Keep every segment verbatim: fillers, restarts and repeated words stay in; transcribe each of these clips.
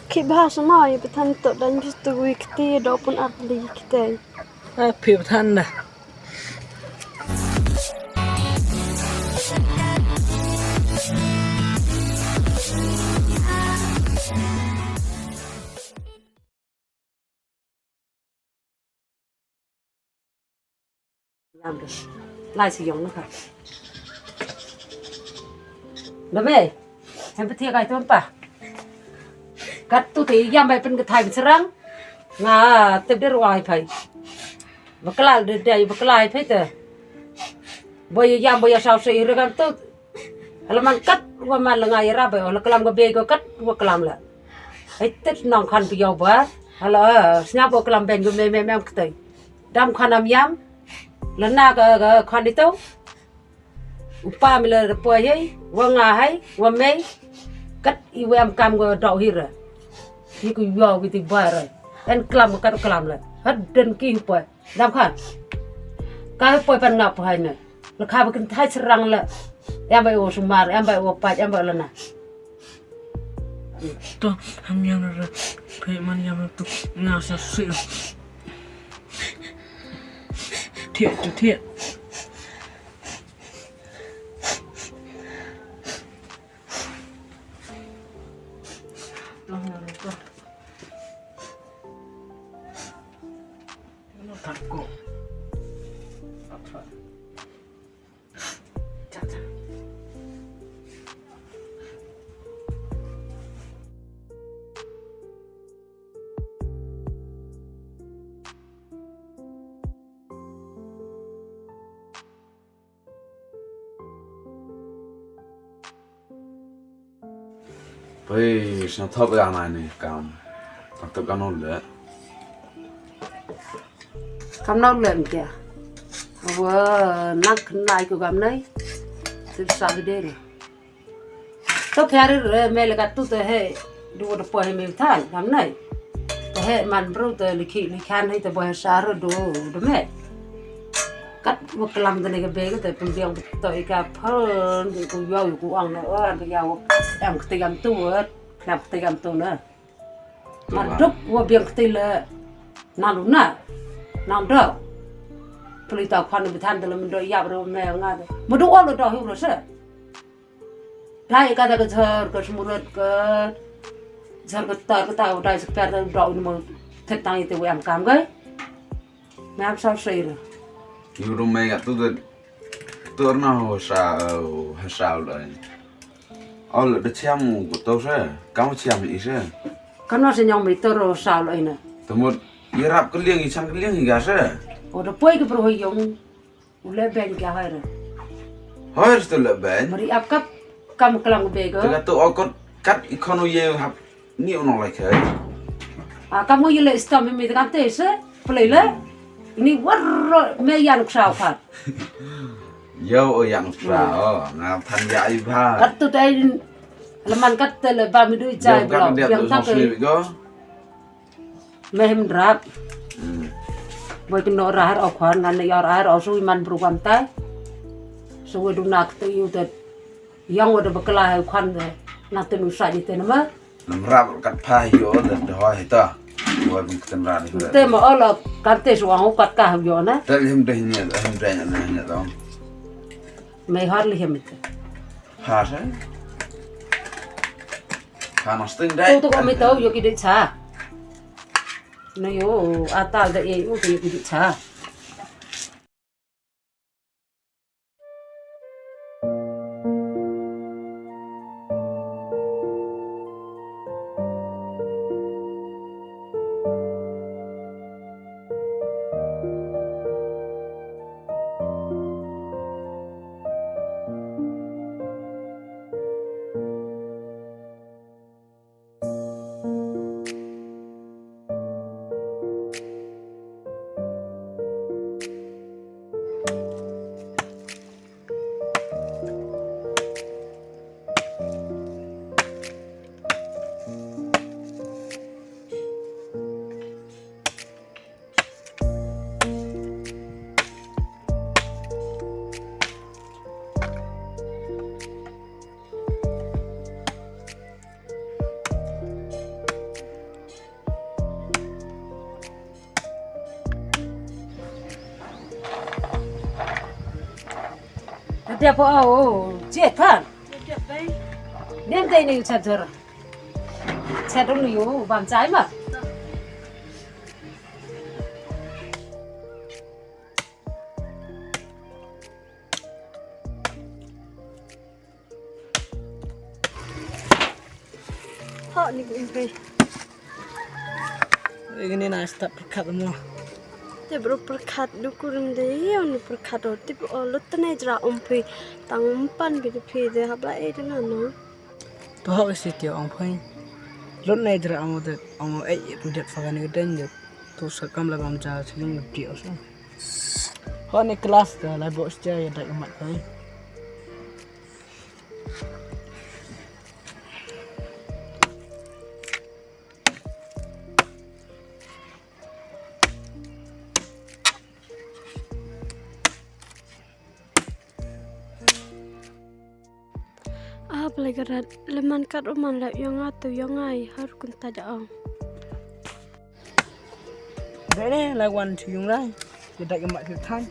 Ki bha sma i pathan to dan bis tu wi kti do pun ar li kti. A phi pathan da. Yam de. Lai si yong na ka. Ba me. Hem pati kai ton pa. Kat tu te yam bai pen ka thai serang. Nga te der wai phai. Bakla de de bakla phai te. Boy yam boy saw se re kan tu. Hala man kat wa man la ngai ra ba la klam ka be ko kat wa klam la. Ai tet nong khan pi yow ba. Hala snya bo klam ben ko me me me ktei. Dam khan am yam. La na ka ka khan itu. Upa mi la po hei wa nga hei wa me. Kat i wa am kam ko dok hira. Ki ku yow ki ti ba ra. En klam kat klam la. Had den ki po. Dam khan. Ka poi pan nga poi ne. La kha ba kin thai serang la. Em bai o sumar, em bai o paj, em bai lana. To, ham yang ra. Phe man yang tu nga sa si. Thiah tu thiah. Pei, sna thop ya na ni kam. Tang thop kan ol le. Kam na ol le mkia. Wa nak nai ku kam nai. Sip sa gede ni. To kari re me le ka tu te he. Du de po he me than kam nai. Te he man bro te likhi likhan he te bo he sa re du de me. Kat wa klam de ne ka be te pun biang to i ka phon de ku yow ku ang na wa de yow. Em kti kam tu wa. Knap kti kam tu na. Mar duk wa biang kti le. Nang lu na. Nang do. Puli ta khan bi than de le men do yap re me nga de. Mo do wa lo do hu lo se. Dai ka da ka jhar ka smurat ka jhar ka tar ka ta dai sa per da do ni mo thet tang ite wa am kam gai. Me am sa sei ra. Yu ru me ga tu de tur na ho sa ho sa lo. Ol de chiam u ko to se. Kam chiam i se. Kan no se nyong me tur ho sa lo ina. Tumut i rap ka liang i chang ka liang i ga se. O da poi ka pro ho yong. U le ben ka hai re. Hai sto le ben. Mari ap kap kam klang be go. Tega tu okot kat i kono ye hap ni ono lai khai. A kam mo ye le stam mi kan te se play le. Ni war me yan ksau khat. Yo o yang sa o nga than ya i ba. Kat tu te le man kat te le ba mi du jai blo. Yang tak go. Mehem drap. Boy kino rahar au khwan ngan ne yar ar au sui man bru kam tai. Sui du nak te yu te yang wa de bakla hai khwan de. Nak te nu sa ji te nama. Nam rap kat pha yo de de hoi ta. Boy bin keten ran. Te ma ol kan te su ang kat ka yo na. Te hem de ne hem de ne ne dong. Me har li hem te. Pha sa. Pha no sting dai. Tu tu ko me tau yo ki de cha. No yo, atal da e u te ki cha. Dia po au, je than. Dem dai ni cha jor. Cha dong ni u bam chai ma. Ho ni ku Umpi. Ini na start pyrkhat mo. Te bro pyrkhat du kurim de yo ni pyrkhat o tip o lut ne jra Umpi tang umpan bi de phi de habla e de na no. To ho si ti Umpi. Lut ne jra amo de amo e pyndet fa ni den de. To sa kam la bam ja sing de ti o so. Ho ni class de la bo sia ya dak mat Umpi. Ah, pelajaran leman kat uman la yong atu yong ai har kun ta ja ong. Dene la wan tu yung lai. Kita ke mak tu than.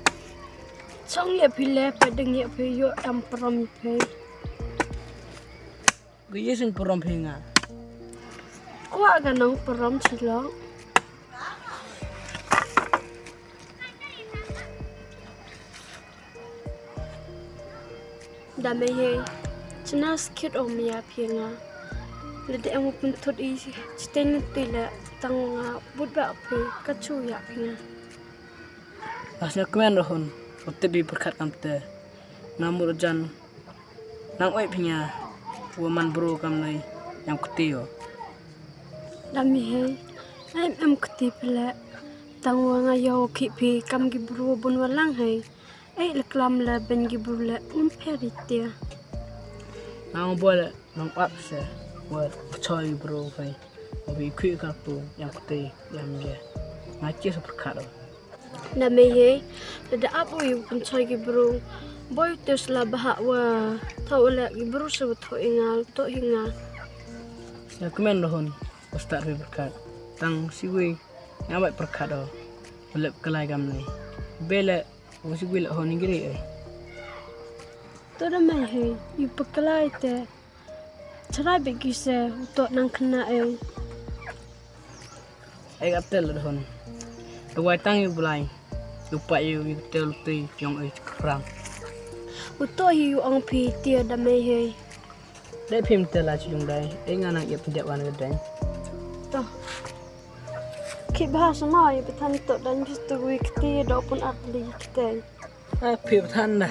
Chong ye phi le pe deng ye phi yo am prom phi. Gu ye sin prom phi nga. Kwa ga nong prom chilong. Da mei hei, chna skit o mia phi nga. Lada em u pynthut i chiteng ti la tang nga but ba phi ka chu ya phi nga. As nya kmen rohun, u te bi pyrkhat kam te. Na mur jan, nang oi phi nga, u man bro kam nei, yang kti o. Da mei hei, em em kti phi le, tang wa nga yo ki phi kam ki bro bun wa lang hei. Ei le klam le ben ki bru le um pher i tia. Nang bo le nang ap se wa choi bru fai. Wa bi khui ka tu yang kute yang ye. Nga chi sa pyrkhat o. Na mei hei le da ap u yu kun choi ki bru. Boi tus la bahak wa tho le ki bru se wa tho i nga to i nga. Ya kmen rohun. Wa start bi pyrkhat. Tang siwi nga bai pyrkhat o. Wa lep kalai kam nei. Bele Wa si gwil hon ngiri eh. To da mai hei, yu paklai te. Chara be ki se, u to nang kena eh. Ai ka tel da hon. Da wai tang yu blai. Yu pa yu yu tel tui yong eh krang. U to hi yu ong phi tia da mai hei. Dei phim te la chi yung dai. Ei nga nang ïa pyndiap wan ka dei. To. Ki bha sma ïa pathan to dan bis tu wi kti do pun at li kti. Ah, phi pathan da.